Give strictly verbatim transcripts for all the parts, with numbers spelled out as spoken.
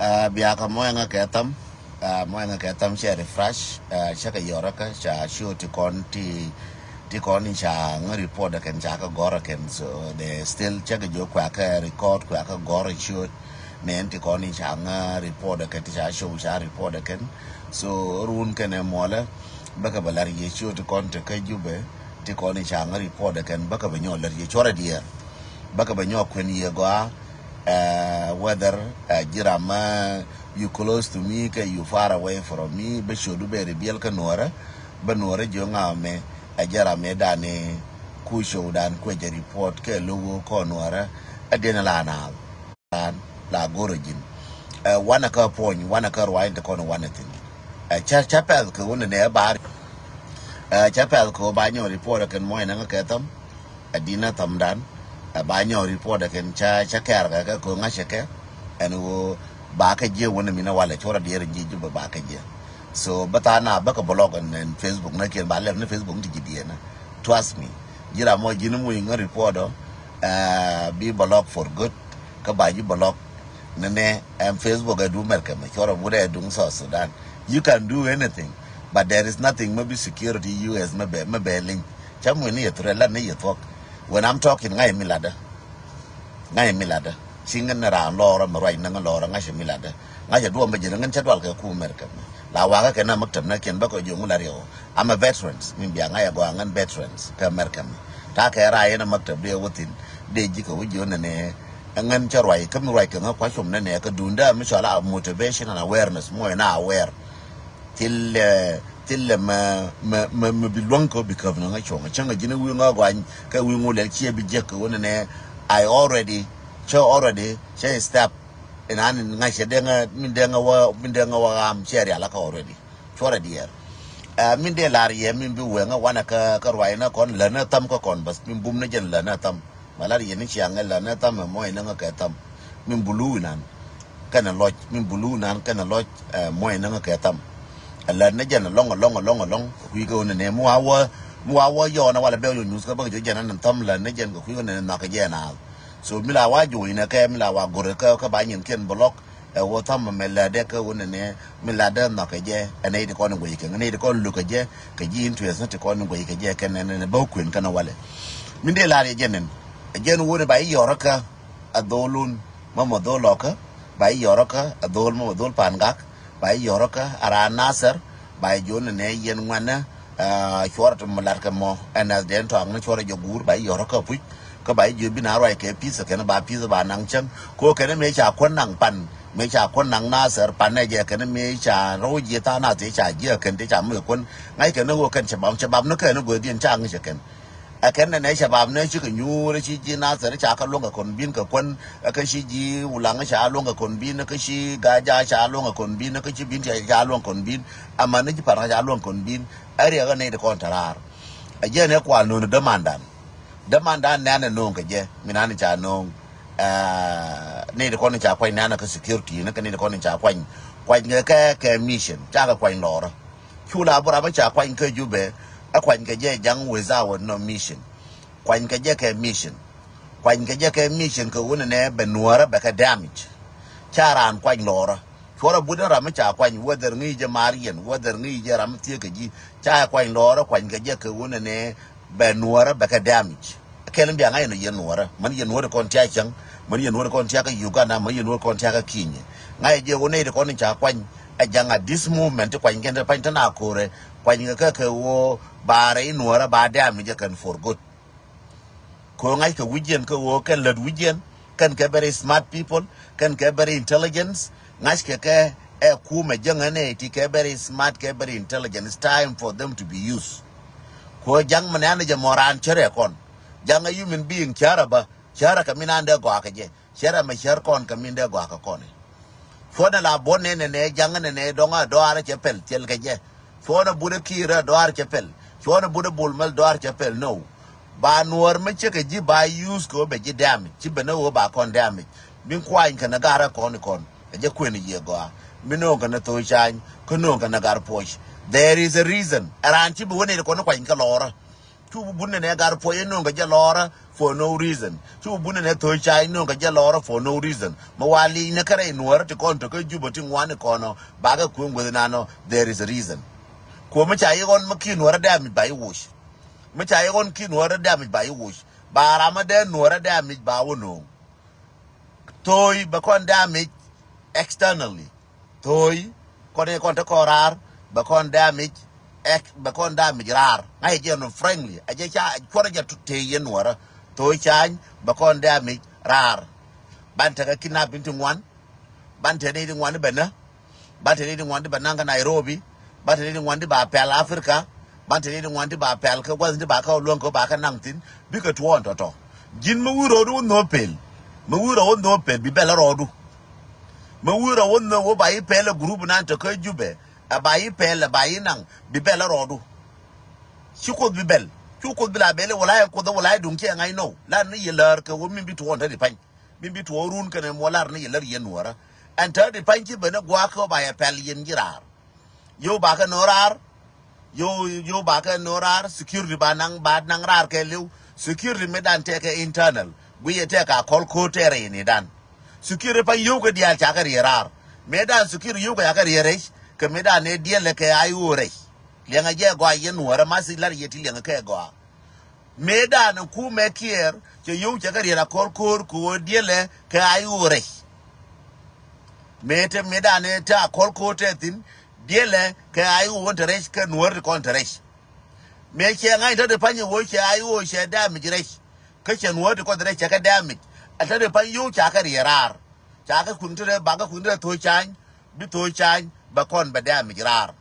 Biakä mɔyɛ ŋä kɛ tham. Mɔyɛ ŋä kɛ tham cɛ refresh. Cɛ kɛ yɔrä kä ca show ti kɔn ti ti kɔn in ca ŋä report kɛn ca kɛ gɔrä kɛn, so they still cɛ kɛ jɔ kua kɛ record kua kɛ gɔrä show. Nɛn ti kɔn in ca ŋä report kɛn ti ca show ca report kɛn. So run kɛn ɛ mɔlɛ bäkɛ bɛ lar yɛ show ti kɔn ti kä Jubɛ ti kɔn in ca ŋä report kɛn bäkɛ bɛ nyɔ lar yɛ cuɔrɛ diɛɛr. Bäkɛ bɛ nyɔ kuɛn yɛ gɔa. Whether ji̱ ram mä you close to me kɛ you far away from me, bä ciodu bɛ ri biɛl kä nuɔrä. Bä nuɔrä jiö ŋa mɛ ɛ jɛ ram mɛ dani ku show dan kuɛ jɛ report kɛ logo kɔ nuɔrä. Ɛ diɛn la naal dan la goro jin. Wanɛ kä puɔny wanɛ kä ruany ti kɔn wanɛ thin. Ca ca pɛth kɛ wunɛ nɛ bar. Ca pɛth kɛ wä ba nyɔ report kɛn mɔy nɛ ŋa kɛ tham. Ɛ dinä thamdan. Ɛ ba nyɔ report kɛn ca ca kɛɛr kɛ kɛ ko ŋa̱cɛ kɛ. Ɛn wo ba kɛ jiɛ wunɛ minɛ walɛ cuɔrɛ diɛɛr jiɛ Jubɛ ba kɛ jiɛ. So bä tha̱a̱ŋ na bä kɛ blog ɛn Facebook nä kiɛn ba lɛp ni Facebook ti ji̱ diɛɛnä. Trust me. Ji̱ ram mɔ ji̱n muc ŋä report ɔ. Bi blog for good. Kä ba ji̱ blog. Ni nɛ ɛn Facebook ɛ du Mɛrkɛ mɛ cuɔrɛ wunɛ ɛ duŋ South Sudan. You can do anything. But there is nothing mɛ bi security U S mɛ bɛ mɛ bɛ liŋ. Ca muc ni yɛ thurɛ lat ni yɛ thuɔk. When I'm talking ŋa̱c mi latdä. Ŋa̱c mi latdä. Ci ŋän ni raan lɔɔrä mi ruac näŋ lɔɔrä ŋa̱c mi latdä. Ŋa̱c duɔm bä ji̱n ŋän ca dual kɛ ku Mɛrkɛ mi. La wakä kɛ na maktab na kiɛn bä kɛ jo̱ŋ la riɛw. I'm a veterans. Min bia ŋa̱c a gɔaa ŋän veterans kɛ Mɛrkɛ mi. Ta kɛ raay in a maktab di a wä thin. Di ji̱ kɛ wä ji̱ wä nɛ nɛ. Ŋän ca ruac kä mi ruac kɛ ŋä kua cum nɛ nɛ kɛ dunda mi cɔal a motivation and awareness muɔc na aware. Thilɛ thilɛ mɛ mɛ mɛ mɛ bi luäŋ kɛ bi käp ni ŋä cuɔ̱ŋ cäŋ ji̱n wi̱i̱ ŋä gɔany kɛ wi̱i̱ ŋu lɛl ciɛ bi jiäk kɛ wä ni nɛ. I already cä already cä step. Inan ŋa cɛ dee ŋä min dee ŋä wä min dee ŋä wä ɣam ciɛ rial kä already. Cuɔrɛ diɛɛr. Min dee lar yɛ min bi wee ŋä wanɛ kä kä ruac nä kɔn länä tham kä kɔn bäth min bum ni jɛn länä tham. Mɛ lar yɛ ni ciaŋ ɛ länä tham ɛ mɔc ni ŋä kɛ tham. Min bulu inan kɛnɛ lɔc min bulu nan kɛnɛ lɔc. Mɔc ni ŋä kɛ tham. Ɛ lät ni jɛn alɔŋ alɔŋ alɔŋ alɔŋ kɛ kui̱ kɛ wä ni nɛ mi wa wä mi wa wä yɔɔn a walɛ bɛ wä yɔ nyuth kä bä kɛ jɔ jɛn an tham lät ni jɛn kɛ kui̱ kɛ wä ni nɛ nhɔk kɛ jɛ naath. So mi la wa jo̱o̱c ni kɛ mi la wa go̱r kɛ kä ba nyin kiɛn block. Ɛ wä tham mɛ lät dɛ kɛ wä ni nɛ mi la dee nhɔk kɛ jɛ ɛ nɛ ti kɔn in guɛc kɛ nɛ ti kɔn luk kɛ jɛ kɛ ji̱ interest ni ti kɔn in guɛc kɛ jɛ kɛn nɛ nɛ bä kuën kɛn walɛ. Mi dee la yɛ jɛn nɛn ɛ jɛn wä ni ba i̱ yɔrä kä. A dho̱o̱lun mä mɔ dho̱o̱l lɔkä ba i̱ yɔrä kä a dho̱o̱l mä mɔ dho̱o̱l pa̱a̱n gak ba i̱ yɔrä kä a raan Nathɛr. Ba i̱ jiɔn ni nɛ yɛn ŋuanä. Cuɔrɛ ti mɔ latkɛ mɔ ɛn nath dɛn tɔaŋ ni cuɔrɛ jɛ guur ba i̱ yɔrä kä puc. Kä ba i̱ jiɔ bi na ruac kɛ pi̱th kɛn ba pi̱th ba naŋ cäŋ ko kɛn mëë ca kuän naŋ pan mëë ca kuän naŋ Nathɛr pan nɛ jɛ kɛn mëë ca rɔw jiɛ tha̱a̱ŋ nath tëë ca jiɛ kɛn tëë ca mëë kuän. Ŋa̱c kɛn ni ɣöö kɛn cɛ bam cɛ bam ni kɛn ni gööth diɛn ca ŋi̱cɛ kɛn. Ɛ kɛn nɛ nɛ cɛ bap nɛ cikɛ nyuur ci ji̱ Nathɛr ca kɛ luäŋ kɛ kɔn bin kɛ kuän. Ɛ kä ci ji̱ Wulaŋ ca luäŋ kɛ kɔn bin ɛ kä ci Gaja ca luäŋ kɛ kɔn bin ɛ kä ci bin ca luäŋ kɔn bin. Ɛ man ni ji̱ Parŋ ca luäŋ kɔn bin. Ɛ riɛk ɛ nɛy ti kɔn te raar. Ɛ jɛ nɛ kual no̱o̱ŋ dämandan. Dämandan nɛn ɛ no̱o̱ŋ kɛ jɛ mi nan ca no̱o̱ŋ. Nɛy ti kɔn ca kuany nɛn ɛ kä security ni kɛ nɛy ti kɔn ca kuany. Kuany kɛ kɛ kɛ mission ca kɛ kuany lɔɔrä. Cu la bä ram mi ca kuany kä Jubɛ ɛ kuany kɛ jɛ ja̱ŋ without no mission. Kuany kɛ jɛ kɛ mission. Kuany kɛ jɛ kɛ mission kɛ wunɛ nɛ bɛ nuɔrä bɛ kɛ damage. Ca raan kuany lɔrä. Cuɔrɛ but in ram mi ca kuany whether ŋi̱i̱c jɛ mar yɛn whether ŋi̱i̱c jɛ ram mi thiek kɛ ji̱. Ca kuany lɔrä kuany kɛ jɛ kɛ wunɛ nɛ bɛ nuɔrä bɛ kɛ damage. Kɛl in bia ŋa̱c in yɛ nuɔrä män yɛ nuɔrä kɔn tiac cäŋ. Män yɛ nuɔrä kɔn tiakä Uganda män yɛ nuɔrä kɔn tiakä Kenya. Ŋa̱c jɛ wunɛ in kɔn in ca kuany. Ɛ ja̱ŋ a this movement ti kuany kɛn te pany te na ko̱rɛ. Kuany kɛ kɛ kɛ woo ba rɛy nuɔrä ba damage kɛn for good. Kɛ ɣöö ŋa̱ckɛ wi̱cdiɛn kɛ ɣöö kɛn lät wi̱cdiɛn kɛn kɛ very smart people kɛn kɛ very intelligence. Ŋa̱ckɛ kɛ ɛ kumɛ jäŋä nɛ ti kɛ very smart kɛ very intelligent. It's time for them to be used. Kɛ ɣöö ja̱ŋ mi nɛ̈nɛ jɛ mɔ raan cärɛ kɔn ja̱ŋ a human being cärɛ bä cärɛ kɛ min an dee gɔaa kɛ jɛ. Cärɛ mɛ cär kɔn kɛ min dee gɔaa kɛ kɔn. Cuɔnɛ la buɔ̱n nɛnɛ nɛ jaŋä nɛnɛ dɔ̱ŋä dɔaarä cɛ pɛl thil kɛ jɛ. Cuɔnɛ buɔ̱n kiirä dɔaarä cɛ pɛl. Cuɔnɛ buɔ̱n bul mɛl dɔaarä cɛ pɛl no. Ba nuɔɔr mi cɛ kɛ ji̱ ba use kɛ wä bɛ ji̱ damage ci bɛ ni wä ba kɔn damage. Min kuany kɛ ni garä kɔn ikɔn ɛ jɛ kuën iyiɛ gɔaa. Min no̱o̱ŋ kɛ ni thok cany kä no̱o̱ŋ kɛ ni gar puɔc. There is a reason ɛ raan ci bi wä nɛy ti kɔn ni kuany kɛ lɔɔrä. Cu bi bun nɛnɛ gar puɔc ɛ no̱o̱ŋ kɛ jɛ lɔɔrä. for no reason. Cu bun nɛ thöc ca inöŋ kɛ jɛ lɔrä for no reason. Mɛ wa lic nɛ kärɛ inuɔrä ti kɔn tökä Jubɛ ti ŋuan ikɔnɔ bakɛ kueŋ gueth inanɔ, there is a reason. Kuɔ mɛ ca iɣɔn mɛ ki nuɔrä damage ba iwoc. Mɛ ca iɣɔn ki nuɔrä damage ba iwoc. Ba ramä dee nuɔrä damage ba wä nööŋ. Thöc bɛ kɔn damage externally. Thöc kɔn i̱ kɔn te kɔn raar bɛ kɔn damage ex bɛ kɔn damage raar. Ŋa̱c jɛ nɔ frankly a jɛ ca cuɔrɛ jɛ tëë yɛn nuɔrä. Thöc cany bɛ kɔn damage raar. Ban tekɛ kidnap in ti ŋuan. Ban tekɛ ni ti ŋuan i̱ bɛ nä. Ban tekɛ ni ti ŋuan i̱ bɛ naŋ kä Nairobi. Ban tekɛ ni ti ŋuan i̱ ba pɛl Africa. Ban tekɛ ni ti ŋuan i̱ ba pɛl kä gua̱th in ti ba kä luäŋ kä ba kä naŋ thi̱n. Bikɛ tuɔɔn tɔ̱tɔ̱. Ji̱n mi wi̱i̱ rɔɔdu wä nhöö pel. Mi wi̱i̱ rɔɔdu wä nhöö pel bi bɛl rɔɔdu. Mi wi̱i̱ rɔɔdu wä nhöö wä ba i̱ pel ɛ group nan tɔ̱ kä Jubɛ. Ɛ ba i̱ pel ɛ ba i̱ naŋ bi bɛl rɔɔdu. Ci Kuoth bi bɛl. Cu Kuoth bi la bɛl i̱ wala i̱ Kuoth wala i̱ duŋ ci ɛ ŋa̱c nɔw. Lar ni yɛ lär kɛ wä min bi tuɔɔn te di pa̱ny. Min bi tuɔɔk run kɛnɛ muɔ lar ni yɛ lär yɛn nuɔrä. Ɛn te di pa̱ny ci ben ɛ gua̱a̱k kɛ ba yɛ pɛl yɛn ji̱ raar. Yio̱w ba kɛ no̱o̱ŋ raar. Yio̱w, yio̱w ba kɛ no̱o̱ŋ raar. Security ba naŋ, ba naŋ raar kɛ li̱w. Security mi dan tɛkɛ internal. Guiyɛ tɛkɛ a kɔl ko̱o̱t tɛrɛ yɛn i̱ dan. Security pa̱ny yio̱w kɛ diaal ca kɛ riɛ raar. Mi dan security yio̱w kɛ ca kɛ riɛ rɛc. Kɛ mi dan ni diɛlɛ kɛ a i̱ ɣöö rɛc. Liɛŋɛ jɛ gɔaa yɛn nuɔrä ma si lar yɛ ti liɛŋɛ kɛ gɔaa. Mëëdan ɛ kumɛ Kiir cɛ yio̱w cɛ kɛ riɛt akɔr ko̱o̱r kɛ ɣöö diɛlɛ kɛ a i̱ ɣöö rɛc. Mëë te mëëdan ɛ te akɔr ko̱o̱r te thi̱n diɛlɛ kɛ a i̱ ɣöö wän te rɛc kɛ nuäär ti kɔn te rɛc. Mëë cɛ ŋa̱c te ti pa̱ny ɛ ɣöö cɛ a i̱ ɣöö cɛ damage rɛc. Kä cɛ nuäär ti kɔn te rɛc cɛ kɛ damage. Ɛ te ti pa̱ny yio̱w ca kɛ riɛt raar. Ca kɛ kui̱ŋ te rɛc ba kɛ kui̱ŋ te rɛc thöc cany. Bi thöc cany bɛ kɔn bɛ damage raar.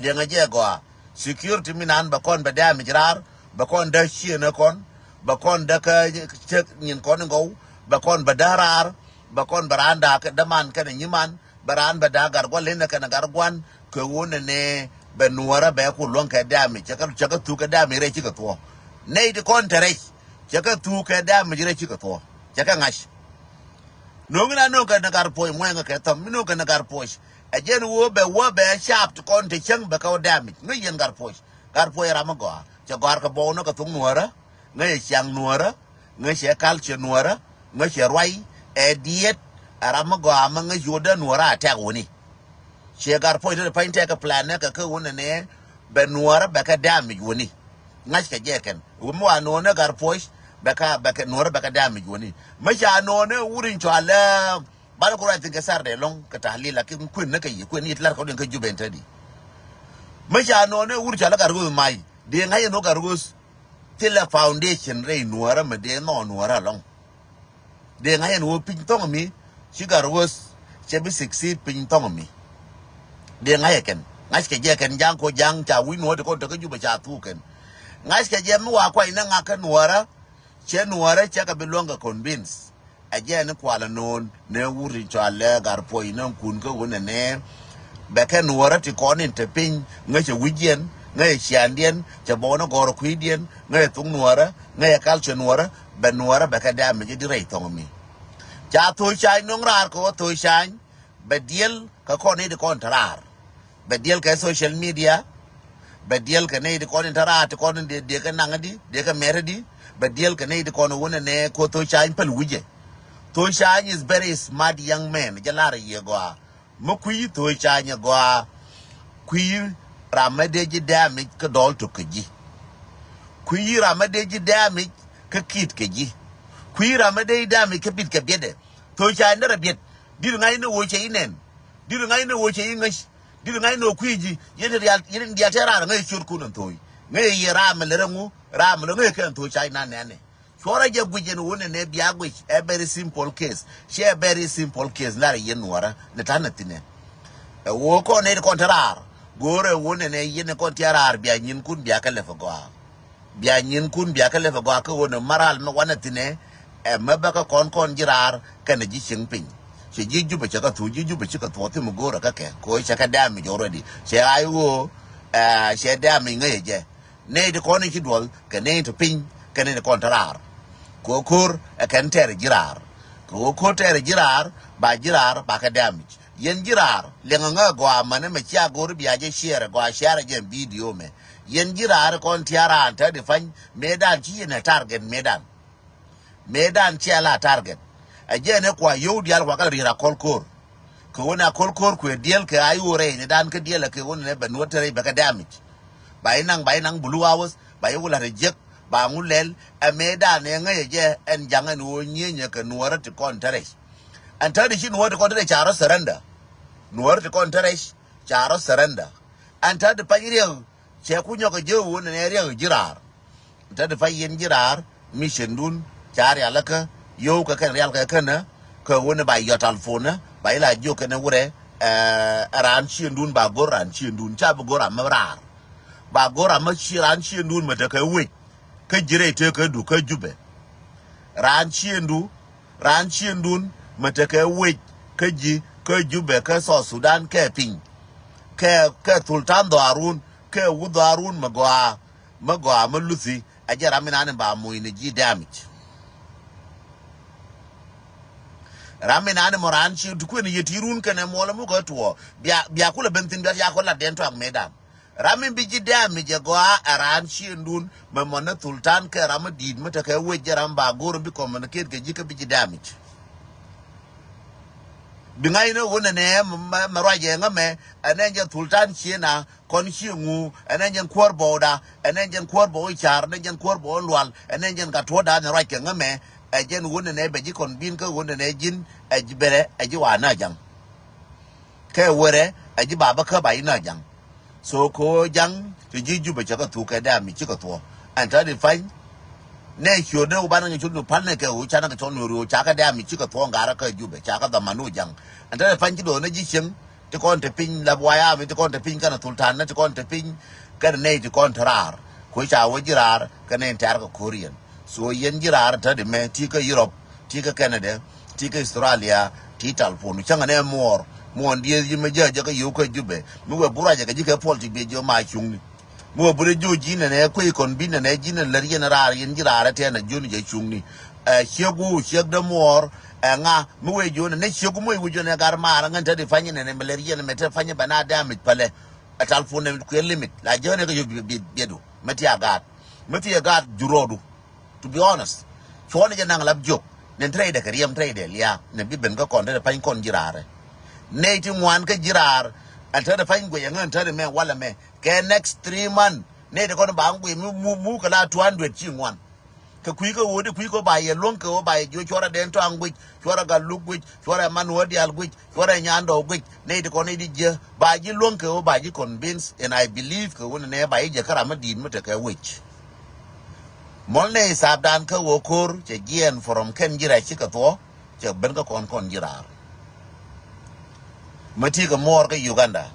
Liɛŋɛ jɛ gɔaa. Security mi nan bɛ kɔn bɛ damage raar, bɛ kɔn dä ciënä kɔn, bɛ kɔn dä kä cek nyin kɔn in gɔw, bɛ kɔn bɛ dä raar, bɛ kɔn bɛ raan da̱a̱k däman kɛnɛ nyiman, bɛ raan bɛ da̱a̱k gar gua̱n lenɛ kɛnɛ gar gua̱n, kɛ ɣöö nɛnɛ bɛ nuɔrä bɛ ku luäŋ kɛ damage, cɛ kɛ, cɛ kɛ thuk kɛ damage rɛy cikɛ thuɔ̱. Nɛy ti kɔn te rɛc, cɛ kɛ thuk kɛ damage rɛy cikɛ thuɔ̱, cɛ kɛ ŋa̱c. No̱o̱ŋ in a no̱o̱ŋ kɛ ni gar puɔ̱c muɛŋ kɛ thɔm mi no̱o̱ŋ kɛ ni gar puɔ̱c. Ɛ jɛn wee bɛ wee bɛ caap ti kɔn ti cäŋ bɛ kɛ wä damage ŋäc yɛn gar puɔ̱c. Gar puɔ̱c ram mi gɔaa cɛ gɔ̱a̱r kɛ bɔw ni kɛ thok nuɔ̱ɔ̱rä. Ŋäc yɛ ciaŋ nuɔ̱ɔ̱rä. Ŋäc yɛ culture nuɔ̱ɔ̱rä. Ŋäc yɛ ruac. Ɛ diet. Ɛ ram mi gɔaa mi ŋäc yodä nuɔ̱ɔ̱rä a tɛk wuni. Ciɛ gar puɔ̱c te ti pa̱ny tɛk kɛ plan nɛ kɛ kä wun nɛ nɛ bɛ nuɔ̱ɔ̱rä bɛ kɛ damage wuni. Ŋa̱c kɛ jɛ kɛn wun mi wa nuɔ̱ɔ̱rä gar puɔ̱c bɛ kɛ bɛ kɛ nuɔ̱ɔ̱rä bɛ kɛ damage wuni. Mi ca nuɔ̱ɔ̱rä wur in cɔal lɛ ban ku ruac thi̱n kɛ Saturday lɔ̱ŋ kɛ tahlil a ki kuën nä kɛ yi kuën yit lar kɛ wun in kä Jubɛ in te di. Mi ca nuɔ̱ɔ̱rä wur in cɔal lɛ gar goth may di ŋa̱c in wä gar goth. Thilɛ foundation rɛy nuɔ̱ɔ̱rä mi dee nhɔɔn nuɔ̱ɔ̱rä lɔ̱ŋ. Dee ŋa̱c ɛn ɣöö piny thɔŋ mi ci gat ruɔ̱th cɛ bi succeed piny thɔŋ mi. Dee ŋa̱c ɛ kɛn ŋa̱c kɛ jɛ kɛn ja̱ŋ ko ja̱ŋ ca wi̱c nuɔ̱ɔ̱r ti kɔn tekä Jubɛ ca thuk kɛn. Ŋa̱c kɛ jɛ mi wa kuany ni ŋa̱k kä nuɔ̱ɔ̱rä cɛ nuɔ̱ɔ̱rä cɛ kɛ bi luäŋ kɛ convince. Ɛ jɛ ni kualɛ no̱o̱n ni wur in cɔal lɛ gat puɔ̱c ni kun kä wun ɛ nɛɛ. Bɛ kɛ nuɔ̱ɔ̱rä ti kɔn in te piny ŋäcɛ wi̱cdiɛn ŋäcɛ ciaandiɛn cɛ bɔk ni gɔ̱rä kui̱diɛn ŋäcɛ thuk nuɔ̱ɔ̱rä ŋäcɛ culture nuɔ̱ɔ̱rä. Bɛ nuɔ̱ɔ̱rä bɛ kɛ damage di rɛy thɔŋ mi. Ca thöc cany no̱ŋ raar kɛ wä thöc cany bɛ diɛl kɛ kɔn in ti kɔn te raar. Bɛ diɛl kɛ social media. Bɛ diɛl kɛ nɛy ti kɔn in te raar ti kɔn in dee dee kɛ naŋ di dee kɛ mɛt di. Bɛ diɛl kɛ nɛy ti kɔn in wun ɛ nɛ ko thöc cany päl wi̱cɛ. Thöc cany is very smart young man jɛ lar yɛ gɔaa. Mi kui̱ thöc cany ɛ gɔaa. Kui̱ ram mɛ dee ji̱ damage kä dɔɔl tok kɛ ji̱. Kui̱ ram mɛ dee ji̱ damage kä kit kɛ ji̱. Kui̱ ram mɛ dee ji̱ damage kä bit kɛ biɛtdɛ. Thöc cany derɛ biɛt dit ŋa̱c ni ɣöö cɛ i̱ nɛn. Dit ŋa̱c ni ɣöö cɛ i̱ ŋäc. Dit ŋa̱c ni ɣöö kui̱ ji̱ yɛn diaal yɛn diaal tɛ raar ŋäc ciötkun ɛn thöc. Ŋäc yɛ raar mɛ lɛ rɛ ŋu raar mɛ lɛ ŋäc kɛ ɛn thöc cany nan nɛnɛ. Cuɔrä jɛ guic ɛn ɣöö nɛnɛ bia guic ɛ very simple case. Cɛ ɛ very simple case lar yɛn nuɔrä ni ta̱nɛ thi̱nɛ. Ɛ ɣöö kɔn nɛy ti kɔn te raar go̱o̱rɛ ɣöö nɛnɛ yɛn kɔn ti raar bia nyinkun bia kɛ lɛp ɛ gɔaa. Bia nyinkun bia kɛ lɛp ɛ gɔaa kä ɣöö ni maral mi wanɛ thi̱nɛ. Ɛ mɛ bä kä kɔn kɔn ji̱ raar kɛnɛ ji̱ cieŋ piny. Cɛ ji̱ Jubɛ cɛ kɛ thuɔ̱k ji̱ Jubɛ ci kɛ thuɔ̱k thi̱n mi go̱o̱rɛ kä kɛ kɛ ɣöö cɛ kɛ damage already cɛ ɣa̱c ɣöö ɛ cɛ damage ŋäcɛ jɛ. Nɛy ti kɔn in ci duɔl kɛ nɛy ti piny kɛ nɛy ti kɔn te raar. Kɛ ɣöö ko̱r ɛ kɛn tɛɛrɛ ji̱ raar. Kɛ ɣöö ko̱r tɛɛrɛ ji̱ raar ba ji̱ raar ba kɛ damage. Yɛn ji̱ raar liɛŋɛ ŋä gɔaa mänɛ mɛ cia go̱r bia jɛ share gɔaa share jɛ video mɛ. Yɛn ji̱ raar kɔn tia̱a̱ raan te di pany mëëdan ci yɛn ɛ target mëëdan. mëëdan ciɛ la target. Ɛ jɛn ɛ kua yio̱w diaal kua kɛ rier Akɔl Ko̱r. Kɛ ɣöö ni Akɔl Ko̱r kuëë diɛl kɛ a i̱ ɣöö rɛy ni dan kä diɛl ɛ kɛ ɣöö ni bɛ Nuɔ̱ɔ̱r te rɛy bɛ kɛ damage. Ba i̱ naŋ, ba i̱ naŋ blue house, ba i̱ wä la̱t ɛ jiäk, ba ŋu lɛl, ɛ mëëdan ɛ ŋäc ɛ jɛ ɛn jaŋ ɛn ɣöö nyieenyɛ kɛ Nuɔ̱ɔ̱rä ti kɔn te rɛc. Ɛn täti ci Nuɔ̱ɔ̱rä ti kɔn te rɛc ca rɔ surrender. Nuɔ̱ɔ̱rä ti kɔn te rɛc ca rɔ surrender. Ɛn täti pany riɛk cɛ ku nyɔk ɛ jɛ ɣöö nɛnɛ riɛk ji̱ raar. Te ti pa yɛn ji̱ raar, mi ciëndun ca rialikä, yio̱w kɛ kɛn rial kɛ känä, kɛ ɣöö ni ba yɔt talpon, ba ila jiök kɛn wurɛ, ɛ, raan ciëndun ba go̱r raan ciëndun, ca bi go̱r ram mi raar. Ba go̱r ram mi ci raan ciëndun mi tekɛ wec, kä ji̱ rɛy tekädu kä Jubɛ. Raan ciëndu, raan ciëndun mi tekɛ wec kä ji̱, kä Jubɛ, kä South Sudan, kɛ piny. Kɛ, kɛ thultan dhɔaarun, kɛ wuth dhɔaarun mi gɔaa, mi gɔaa mi luthi, ɛ jɛ ram mi nani ba muc ni ji̱ damage. Ram mi nani mɔ raan ci ti kuën yɛ ti run kɛnɛ muɔlɛ muk ɛ tuɔɔ. Bia, bia kulɛ ben thin bia ya kɔ lat dɛn tuak mëëdan. Ram mi bi ji̱ damage ɛ gɔaa ɛ raan ciëndun mɛ mɔ ni thultan kɛ ram mi di̱i̱t mi tekɛ wec jɛ ram ba go̱r bi communicate kɛ ji̱ kä bi ji̱ damage. Bi ŋa̱c ni wun ɛnɛ mɛ, mɛ, mɛ ruac ɛ ŋä mɛ, ɛnɛ jɛ thultan ciëna, kɔn ci ŋu, ɛn ɛn jɛn kuäär bɔwda, ɛn ɛn jɛn kuäär bɔw i̱ ca̱r, ɛn ɛn jɛn kuäär bɔw i̱ lual, ɛn ɛn jɛn ka tuɔ̱ɔ̱da ni ruac kɛ ŋä mɛ, ɛ jɛn ɣöö nɛnɛ bɛ ji̱ kɔn bi̱n kä ɣöö nɛnɛ ji̱n, ɛ ji̱ bɛrɛ, ɛ ji̱ wa na ja̱ŋ. Kɛ wërɛ, ɛ ji̱ baba kä ba i̱ na ja̱ŋ. So kɛ ɣöö ja̱ŋ, ti ji̱ Jubɛ cɛ kɛ thuk kɛ dɛ̈ɛ̈m i̱ cikɛ thuɔ̱ɔ̱. Ɛn täädi pa̱ny, nɛ ciötdɛ wä banɛ ŋɛ cot ni pal nɛ kɛ ɣöö canɛ kɛ cɔl ni ɣöö ca kɛ dɛ̈ɛ̈m i̱ cikɛ thuɔ̱ɔ̱ ŋa̱rä kä Jubɛ, ca kɛ dhɔman ni wä ja̱ŋ. Ɛn täädi pa̱ny ci do̱n ni ji̱ cieŋ, ti kɔn te piny lap wayami, ti kɔn te piny kɛnɛ thultan, ti kɔn te piny kɛnɛ nɛy ti kɔn te raar. Kuec ca wä ji̱ raar kɛ nɛy tɛ̈r kɛ ko̱r yɛn. So yɛn ji̱ raar tädi mɛ ti kä Europe, ti kä Canada, ti kä Australia, ti talpon cäŋɛ nɛ muɔɔr. Muɔɔn dieth ji̱ mɛ jääk jɛ kä yio̱w kä Jubɛ mi wee buracɛ kɛ ji̱ kɛ puɔl ti biɛ ji̱ ma cuŋni. Mi wee bure jiö ji̱n ɛnɛ kuec kɔn bi̱n ɛnɛ ji̱n ɛn lät yɛn raar yɛn ji̱ raar ɛ tɛn ɛ jiön jɛ cuŋni. Ɛ ciek wu ciek dee muɔɔr ɛ ŋa mi wee jiön ɛnɛ ciek wu mi wee jiön ɛ gar maar ɛ ŋän te di pany ɛnɛ mɛ lät yɛn mɛ te pany ɛ bɛ na damage pälɛ. Ɛ talpon ɛn kuɛ limit la jiön ɛ kɛ yio̱w biɛ biɛ biɛ du mɛ ti a gaat mɛ ti a gaat jurɔɔdu. To be honest, cuɔ̱n jɛ naŋ lap jiök ni trade kɛ riɛm trade lia̱a̱ ni bi ben kä kɔn te pany kɔn ji̱ raarɛ. Nɛy ti ŋuan kä ji̱ raar ɛn te pany guɛc ɛŋä ɛn te mɛ walɛ mɛ kɛ next three month. Nɛy ti kɔn ba ŋuic mu mu mu kɛ la two hundred ci ŋuan. Kɛ kui̱ kä ɣöö di kui̱ kä ba yɛ luäŋ kɛ ɣöö ba yɛ jiö cuɔrɛ den tɔaŋ guic, cuɔrɛ gal luk guic, cuɔrɛ man ɣöö diaal guic, cuɔrɛ nyandɔw guic. Nɛy ti kɔn nɛy di jiö ba ji̱ luäŋ kɛ ɣöö ba ji̱ convince, and I believe kɛ ɣöö ni nɛ ba ji̱ jiö kä ram mi di̱i̱t mi tekɛ wec. Mɔl nɛ isapdan kä ɣöö ko̱r cɛ jiɛɛn from kɛn ji̱ rɛc cikɛ thuɔ̱ɔ̱ cɛ ben kä kɔn kɔn ji̱ raar. Mi ti kɛ muɔɔr kä Uganda,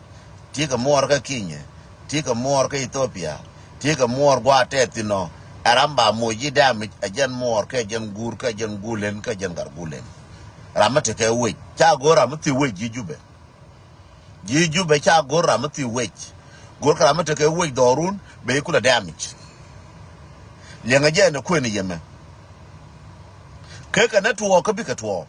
ti kɛ muɔɔr kä Kenya, ti kɛ muɔɔr kä Ethiopia, ti kɛ muɔɔr gua̱a̱ tɛth thin ɔ. Ɛ ram ba moc ji̱ damage ɛ jɛn muɔɔr kɛ jɛn guur kɛ jɛn gulen kɛ jɛn gar gulen. Ram mi tekɛ wec ca go̱o̱r ram mi thi wec ji̱ Jubɛ. Ji̱ Jubɛ ca go̱r ram mi thi wec. Go̱r kɛ ram mi tekɛ wec dhɔrun bɛ i̱ kulɛ damage. Liɛŋɛ jɛ ɛn ɛ kuën yɛmɛ. Kekɛ nɛ tuɔɔk kä bikɛ tuɔɔk.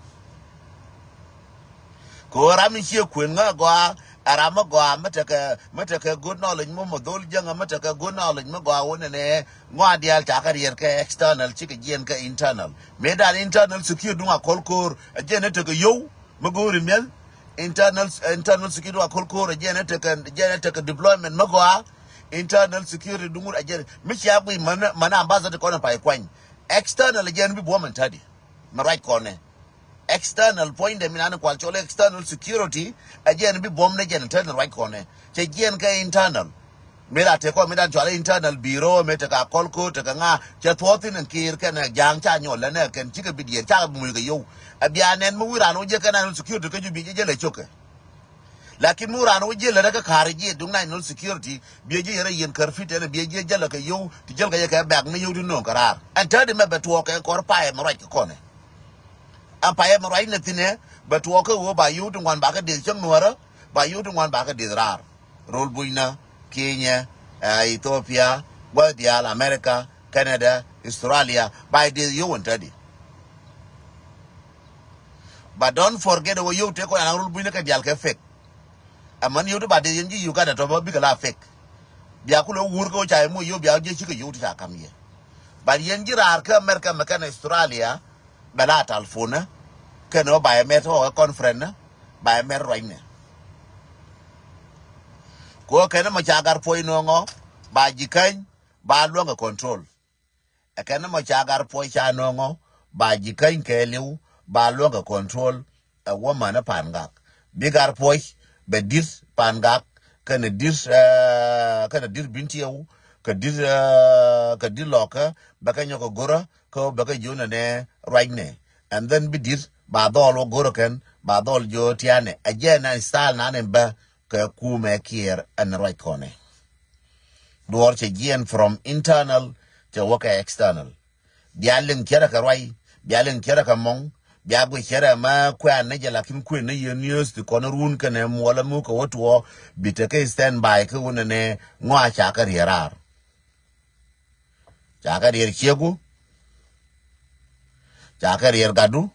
Kɛ ɣöö ram mi ciɛ kuën ŋä gɔaa ɛ ram mi gɔaa mi tekɛ mi tekɛ good knowledge mɔ mɔ dhol jäŋä mi tekɛ good knowledge mi gɔaa wä nɛnɛ. Ŋɔa diaal ca kɛ riɛr kɛ external cikɛ jiɛn kɛ internal. Mëë dan internal security duŋ a kɔl ko̱r ɛ jɛn ɛ tekɛ yio̱w. Mi go̱o̱ri mi̱eth internal internal security wa ko̱l ko̱r ɛ jɛn ɛ tekɛ jɛn ɛ tekɛ deployment mi gɔaa. Internal security duŋur ɛ jɛn mi cia guic män män ambassador kɔn ɛ pay kuany. External ɛ jɛn bi buɔ̱m ɛn tädi. Mi ruac kɔnɛ external puɔ̱nydɛ mi nani kual cɔl external security ɛ jɛn bi buɔ̱m ni jɛn internal ruac kɔnɛ cɛ jɛn kɛ internal. Mi la tek kɔn mi dan cɔal internal bureau mi tek a kɔl ko̱r tek a ŋa cɛ thuɔ̱ɔ̱th thin ɛn kiir kɛn ɛ ja̱a̱ŋ ca nyɔl lɛ nɛ kɛn cikɛ bi diɛɛr cakɛ bi muc kɛ yio̱w. Ɛ bia nɛn mi wi̱i̱ raan wä jiɛ kɛn an security kä jubic jɛ lɛ cokɛ. Lakin mi wi̱i̱ raan wä jiɛ lɛ rɛ kä ka̱r jiɛ duŋ national security biɛ jiɛ yɛrɛ yɛn kär fit ɛn biɛ jiɛ jälɛ kɛ yio̱w ti jäl kɛ yɛ kɛ bɛk ni yio̱w ti no̱o̱ŋ kɛ raar ɛn tädi mɛ bɛ tuɔɔk kɛ kɔr payɛ mi ruac kɛ kɔnɛ. Ɛn payɛ mi ruac nɛ thinɛ bɛ tuɔɔk kɛ ɣöö ba yio̱w ti ŋuan ba kɛ deth cäŋ nuäärä ba yio̱w ti ŋuan ba kɛ deth raar. Rol bunyna, Kenya, ɛ, Ethiopia, gua̱th diaal America, Canada, Australia, ba i̱ deth yio̱w ɛn tädi. But don't forget ɛ wä yio̱w tek kɔn an rol bunyna kɛ diaal kɛ fake. Ɛmän yio̱w ti ba deth yɛn ji̱ Uganda tɔ bä bikɛ la fake. Bia kulɛ wur kä wä ca yɛ moc yio̱w bia wä jiɛ cikɛ yio̱w ti ca ka̱m yɛ. But yɛn ji̱ raar kä America mɛ kɛn Australia, bɛ la talpon ni kɛn ɔ ba yɛ mɛt ɔ kɛ conference ni ba yɛ mɛt ruacnɛ. Kɛ ɔ kɛn mɔ ca gar puɔc nööŋɔ ba ji̱ käny ba luäŋ kɛ control. Ɛ kɛn mɔ ca gar puɔc ca nööŋɔ ba ji̱ käny kɛɛliw ba luäŋ kɛ control. Ɛ wä män ɛ pa̱a̱n gak bi gar puɔc bɛ di̱t pa̱a̱n gak kɛnɛ di̱t, eh, kɛnɛ di̱t bin tiɛw kɛ di̱t, eh, kɛ di̱t lɔkä bɛ kɛ nyɔk kɛ go̱rä kä bɛ kɛ ji̱ wunɛ nɛ ruacnɛ. And then bi di̱t ba dhɔl wä go̱rä kɛn ba dhɔl ji̱ wä tianɛ ɛ jɛ na style nan in bä kɛ kumɛ Kiir ɛn ruac kɔnɛ. Duɔr cɛ jiɛn from internal cɛ wä kɛ external. Bia liŋ cärɛ kɛ ruac, bia liŋ cärɛ kɛ mɔŋ, bia guic cärɛ ma kuɛn ni jɛ lakin kuën ni yɛ news ti kɔn run kɛnɛ muɔlɛ mu kɛ wä tuɔ bi tekɛ stand by kä wunɛ nɛ ŋɔa ca kɛ riɛr raar. Ca kɛ riɛr ciegu, ca kɛ riɛr gadu,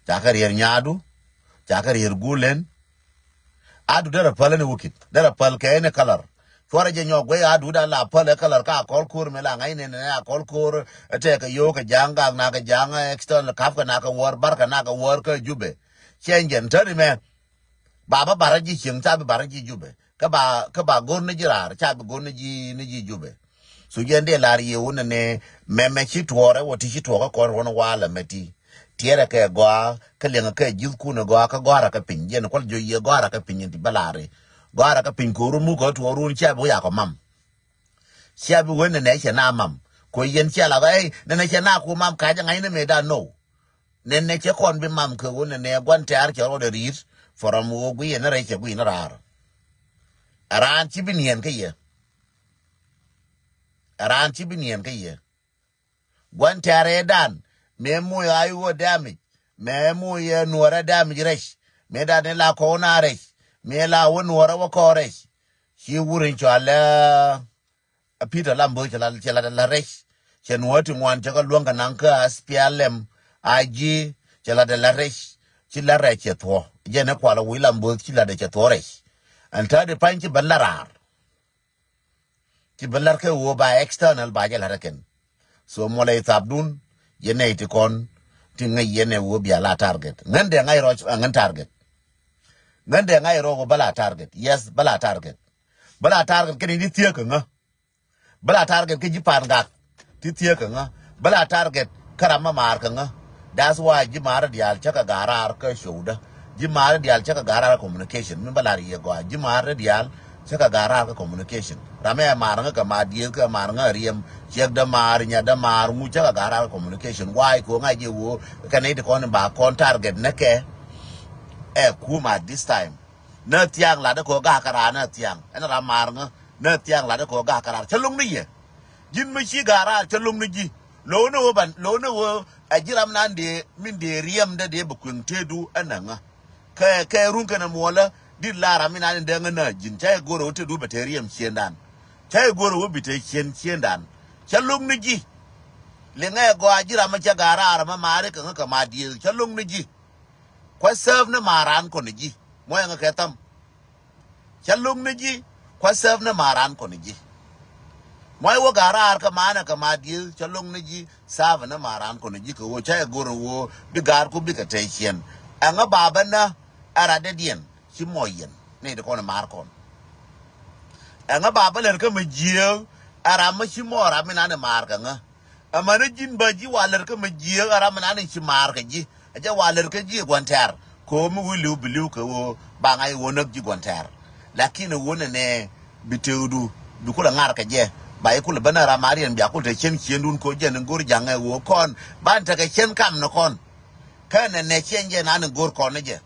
ca kɛ riɛr nyadu, ca kɛ riɛr gulen. Adu derɛ päl ni wukit derɛ päl kɛ ni kalar. Cuarɛ jɛ nyɔk guey adu da la päl ɛ kalar ka kɔl ko̱r mi la ŋa̱c ni ni a kɔl ko̱r. Ɛ tɛk kɛ yo̱o̱k kɛ ja̱a̱ŋ gak na kɛ ja̱a̱ŋ external kap kɛ na kɛ wäär bar kɛ na kɛ wäär kä Jubɛ. Cɛn jɛn täni mɛ. Ba bä barä ji̱ cieŋ ca bi barä ji̱ Jubɛ. Kä ba kä ba go̱r ni ji̱ raar ca bi go̱r ni ji̱ ni ji̱ Jubɛ. Su jɛn dee lar yie wun ni mɛmɛ ci tuɔɔrɛ wä ti ci tuɔɔkä kɔn ruɔn walɛ mɛ ti. Tiɛrɛ kɛ gɔaa kä liɛŋɛ kɛ ji̱thkun ɛ gɔaa kä gɔ̱a̱rä kä piny jɛn kual jiö yie gɔ̱a̱rä kä piny in ti bä lar i̱ gɔ̱a̱rä kä piny ko̱ru muk kä tuɔɔrun cia bi wä yakɔ mam. Cia bi wen ni nɛ cɛ na mam. Kuɛ yɛn cia la ɣɛy ni nɛ cɛ na ku mam ka̱c ɛ ŋa̱cni mëë dan now. Nɛnɛ cɛ kɔn bi mam kɛ ɣöö nɛnɛ gua̱n tɛ̈r cɛ rɔɔdɛ ri̱i̱t. Forum ɣöö gui̱ yɛn rɛy cɛ gui̱ ni raar. Ɛ raan ci bi niɛn kä yɛ. Ɛ raan ci bi niɛn kä yɛ. Gua̱n tɛ̈r ɛ dan mëë moc a iwä dɛmic. Mëë moc ɛ nuɔrɛ dɛmic rɛc mëë dan ni la kɔw na rɛc. Mëë la wä nuɔrɛ wä kɔw rɛc. Ci wur in cɔalɛ Peter Lamboth cɛ la cɛ la la rɛc. Cɛ nuɔ̱ɔ̱ ti ŋuan cɛ kɛ luäŋ kɛ naŋ kä S P L M I G cɛ la de la rɛc. Ci la rɛc cɛ thuɔ̱ jɛn ɛ kual wi̱i̱ Lamboth ci la de cɛ thuɔ̱ rɛc. Ɛn ta̱a̱ di pa̱ny ci ben la raar. Ci ben lar kɛ ɣöö ba external ba jɛ la̱t ɛ kɛn. So muɔlɛ i thapdun yɛn nɛy ti kɔn ti ŋäc yɛn ɛ ɣöö bia la target ŋän dee ŋa̱c rɔc ɛ ŋän target. Ŋän dee ŋa̱c rɔc ɣöö bä la target yes bä la target. Bä la target kɛn in ti thiek kɛ ŋä. Bä la target kä ji̱ pa̱a̱n gak ti thiek kɛ ŋä. Bä la target kä ram ma maar kɛ ŋä. That's why ji̱ maar diaal cä kɛ ga̱a̱r raar kä showdä. Ji̱ maar diaal cä kɛ ga̱a̱r raar communication mi bä lar yɛ gɔaa ji̱ maar diaal cä kɛ ga̱a̱r raar kä communication. Ram ɛ maar ŋä kɛ maar dieth kɛ maar ŋä riɛm ciɛk dä maar nya dä maar ŋu cä kɛ ga̱a̱r raar kä communication. Why kɛ ŋa̱c jɛ woo kɛ nɛy ti kɔn in ba kɔn target nä kɛ. Ɛ kum at this time. Nä thiaŋ lat dä kɛ ɣöö ga̱a̱ kɛ raar nä thiaŋ ɛn ram maar ŋä. Nä thiaŋ lat dä kɛ ɣöö ga̱a̱ kɛ raar cä lo̱ŋ ni yɛ. Ji̱n mi ci ga̱a̱ raar cä lo̱ŋ ni ji̱. Lo̱w ni ɣöö ban lo̱w ni ɣöö ɛ ji̱ ram nan dee min dee riɛm dä dee bi kueŋ tëëdu ɛn ɛ ŋä. Kɛ kɛ run kɛn ɛ muɔlä dit la ram min nan in dee ŋä nä ji̱n ca yɛ go̱r ɛ ɣöö tëëdu bɛ te riɛm ciëndan. Ca yɛ go̱r ɛ ɣöö bi te ciën ciëndan. Cä lo̱ŋ ni ji̱. Liŋɛ ɛ gɔaa ji̱ ram mi cä ga̱a̱ raar mɛ maari kɛ ŋä kɛ ma dieth cä lo̱ŋ ni ji̱. Kua̱ sääp ni ma̱a̱ran kɔn ji̱ muɔ̱yɛ ŋä kɛ tham. Cä lo̱ŋ ni ji̱ kua̱ sääp ni ma̱a̱ran kɔn ji̱. Muɔ̱yɛ wä ga̱a̱r raar kä ma̱a̱nɛ kɛ ma̱a̱ dieth cä lo̱ŋ ni ji̱ sääp ni ma̱a̱ran kɔn ji̱ kɛ ɣöö cä yɛ go̱r ɣöö bi ga̱a̱r ku bikɛ tɛy ciɛn. Ɛŋä ba bä nä ɛ rat dee diɛn ci mɔc yɛn ni ti kɔn ma̱a̱r kɔn. Ɛŋä ba bä lɛr kä mi jiääk ɛ ram mi ci mɔɔr ram mi nan ɛ ma̱a̱r kɛ ŋä. Amäni ji̱n bä ji̱ walär kä mi jiääk a ram mi nan in ci ma̱a̱r kɛ ji̱ a jɛ walär kä ji̱ gua̱n tɛ̈r. Kɛ ɣöö mi wi̱i̱ li̱w bi li̱w kɛ ɣöö ba ŋa̱c ɣöö näk ji̱ gua̱n tɛ̈r. Lakin ɛ ɣöö nɛnɛ bi tëëkdu bi kulɛ ŋa̱r kɛ jɛ ba ji̱ kulɛ ben a ram a riɛn bia kul te cien ciendun kɛ ɣöö jɛn in go̱r ja̱ŋ ɛ ɣöö kɔn ban tekɛ cien kam ni kɔn. Kä nɛnɛ cien jɛ nan in go̱r kɔn ni jɛ.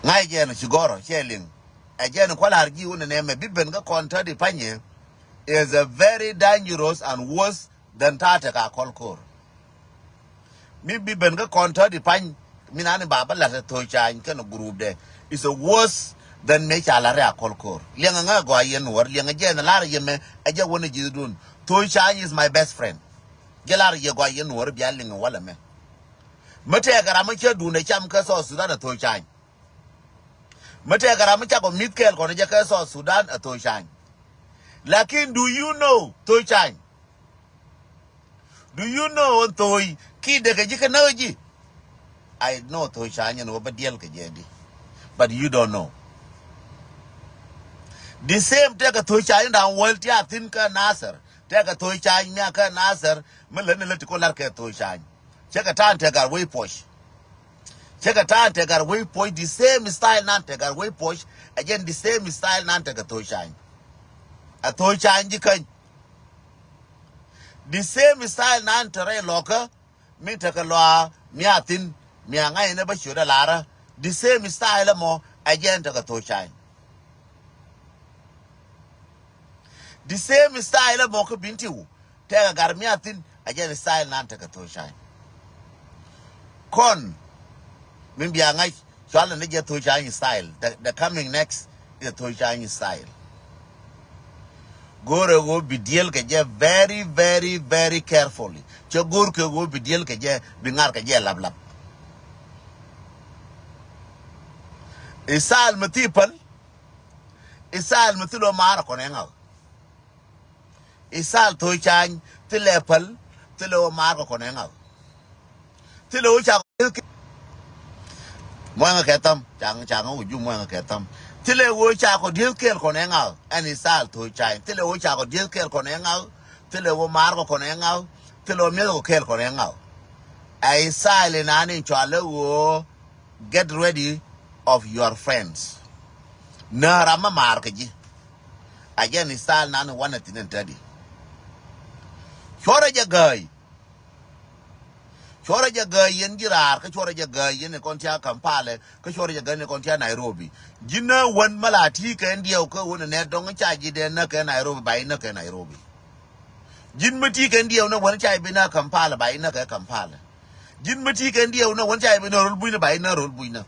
Ŋa̱c jɛn ci gɔ̱rɔ cɛ liŋ. Ɛ jɛn kua̱ la̱r ji̱ wun nɛmɛ bi ben kä kɔn tädi panyɛ is a very dangerous and worse than ta̱a̱ tek a kɔl ko̱r. Mi bi ben kä kɔn tädi pany mi nani ba bä la̱t ɛ thöc ca̱ny kɛn group dɛ is a worse than mëë ca la̱t ɛ a kɔl ko̱r. Liɛŋɛ ŋä gɔaa yɛn nuɔr liɛŋɛ jɛn la̱r yɛ mɛ ɛ jɛ wun ɛ ji̱thdun. Thöc ca̱ny is my best friend. Jɛ la̱r yɛ gɔaa yɛn nuɔr bia liŋɛ walɛ mɛ. Mi tɛɛkɛ ram mi cä duundɛ cam kä South Sudan ɛ thöc ca̱ny. Mi tɛɛkɛ ram mi cakɔ mi̱th kɛɛl kɔn jɛ kä South Sudan ɛ thöc ca̱ny. Lakin do you know Thoi Cany? Do you know ɛn Thoi kiɛ dee kɛ ji̱ kɛ näk ji̱? I know Thoi Cany ɛn ɣöö bä diɛl kɛ jɛ di. But you don't know. The same tekɛ Thoi Cany da̱ŋ wäl ti a thi̱n kä Nasir. Tekɛ Thoi Cany mi a kä Nasir mi lät ni lät ti kɔ lar kɛ Thoi Cany. Cɛ kɛ ta̱a̱n tekɛ gat wec puɔ̱c. Cɛ kɛ ta̱a̱n tekɛ gat wec puɔ̱c, the same style nan tekɛ gat wec puɔ̱c. Ɛ jɛn the same style nan tekɛ Thoi Cany. Ɛ Thoi Cany ji̱ käny. The same style nan te rɛy lɔkä. Min tekɛ lɔa mi a thi̱n mi a ŋa̱c ni bä ciötdä larä. The same style ɛmɔ ɛ jɛn tekɛ Thoi Cany. The same style ɛmɔ kä Bentiu. Tekɛ gat mi a thi̱n ɛ jɛn style nan tekɛ Thoi Cany. Kɔn min bia ŋa̱c cual ni jɛ Thoi Cany style. The, the coming next is Thoi Cany style. Go̱o̱rɛ ɣöö bi diɛl kɛ jɛ very, very, very carefully. Cɛ go̱o̱r kɛ ɣöö bi diɛl kɛ jɛ, bi ŋar kɛ jɛ lap lap. Style mi thi päl. Style mi thilɛ ɣöö maar kɔn ɛ ŋa̱k. Style Thoi Cany thilɛ päl, thilɛ ɣöö maar kɛ kɔn ɛ ŋa̱k. Thilɛ ɣöö ca kɔ dieth kɛl. Muɔ̱ŋ kɛ tham, ca ŋa̱, ca ŋa̱ wä ju muɔ̱ŋ kɛ tham. Thilɛ ɣöö ca kɔ dieth kɛl kɔn ɛ ŋa̱k. Ɛn style Thoi Cany. Thilɛ ɣöö ca kɔ dieth kɛl kɔn ɛ ŋa̱k. Thilɛ ɣöö maar kɔ kɔn ɛ ŋa̱k. Thilɛ ɣöö mi̱eth kɔ kɛl kɔn ɛ ŋa̱k. Ɛ style inan in cɔalɛ ɣöö get ready of your friends. Nä ram ma maar kɛ ji̱. A jɛn style nan wanɛ thi̱n ɛn tädi. Cuɔrɛ jɛ gääy. Cuɔrɛ jɛ gääy yɛn ji̱ raar, kä cuɔrɛ jɛ gääy yɛn in kɔn tia Kampala, kä cuɔrɛ jɛ gääy yɛn in kɔn tia Nairobi. Ji̱n nä wän ma la ti̱i̱ kɛ ɛn diɛw kä wän in nɛ dɔ̱ŋ ca ji̱ dee nä kɛ Nairobi, ba ji̱ nä kɛ Nairobi. Ji̱n mi ti̱i̱ kɛ ɛn diɛw nä wän ca ji̱ bi nä Kampala, ba ji̱ nä kɛ Kampala. Ji̱n mi ti̱i̱ kɛ ɛn diɛw nä wän ca ji̱ bi nä ro̱l bucnä, ba ji̱ nä ro̱l bucnä.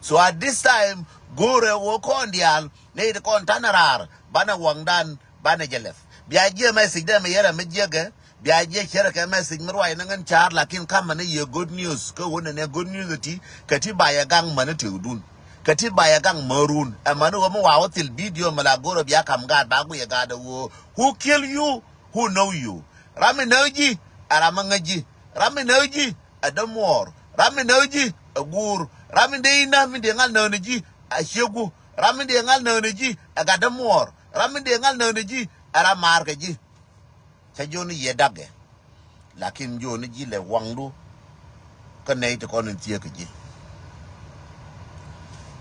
So at this time, go̱o̱rɛ ɣöö kɔn diaal nɛy ti kɔn ta̱nɛ raar, banɛ waŋdan, banɛ jɛ lɛp. Bia jiɛ message dee mi yɛrɛ mi jiɛkɛ, bia jiɛ cärɛ kɛ message mi ruac ni ŋän ca̱a̱r, lakin ka̱mɛ ni yɛ good news, kä ɣöö nɛnɛ good news ti, kɛ ti ba yɛ gaŋ mäni tëkdun. Kɛ ti ba yɛ gaŋ märun. Ɛ mäni ɣöö mi wa wä thil video mi la go̱o̱rɛ bia ka̱m gaat ba guiyɛ gaat ɛ ɣöö, who kill you? Who know you? Ram mi näk ji̱, ɛ ram mi ŋäc ji̱. Ram mi näk ji̱, ɛ dämuɔɔr. Ram mi näk ji̱, ɛ guur. Ram mi dee inä, mi dee ŋal näk ni ji̱, ɛ ciegu. Ram mi dee ŋal näk ni ji̱, ɛ gat dämuɔɔr. Ram mi dee ŋal näk ni ji̱, ɛ ram maar kɛ ji̱. Cä jiɔni yɛ dakɛ. Lakin jiɔni ji̱ lɛp waŋdu kä nɛy ti kɔn in thieekä ji̱.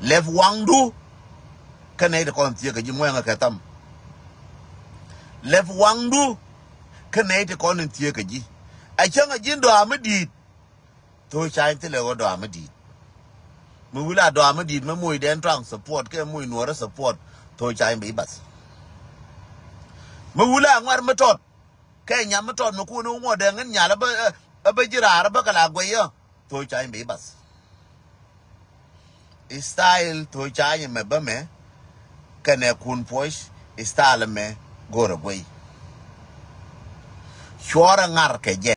Lɛp waŋdu kä nɛy ti kɔn in thieekä ji̱, muɛŋɛ kɛ tham. Lɛp waŋdu kä nɛy ti kɔn in thieekä ji̱. A cäŋ a ji̱n dɔaar mi di̱i̱t. Thok ca̱ny thilɛ ɣöö dɔaar mi di̱i̱t. Mi wi̱la dɔaar mi di̱i̱t mi moc dɛn tuaŋ support kɛ moc nuɔ̱ɔ̱rä support. Thok ca̱ny bi bath. Mi wi̱la ŋuar mi tɔt kɛ nyam mi tɔt mi kun wä ŋuɔ̱t dee ŋän nyal ɛ bä, ɛ bä ji̱ raar ɛ bä kɛ la guɛy ɛ. Thok ca̱ny bi bath. Style thok ca̱ny mɛ bä mɛ kɛnɛ kun puɔ̱c. Style mɛ go̱rɛ guɛy. Cuɔrɛ ŋar kɛ jɛ.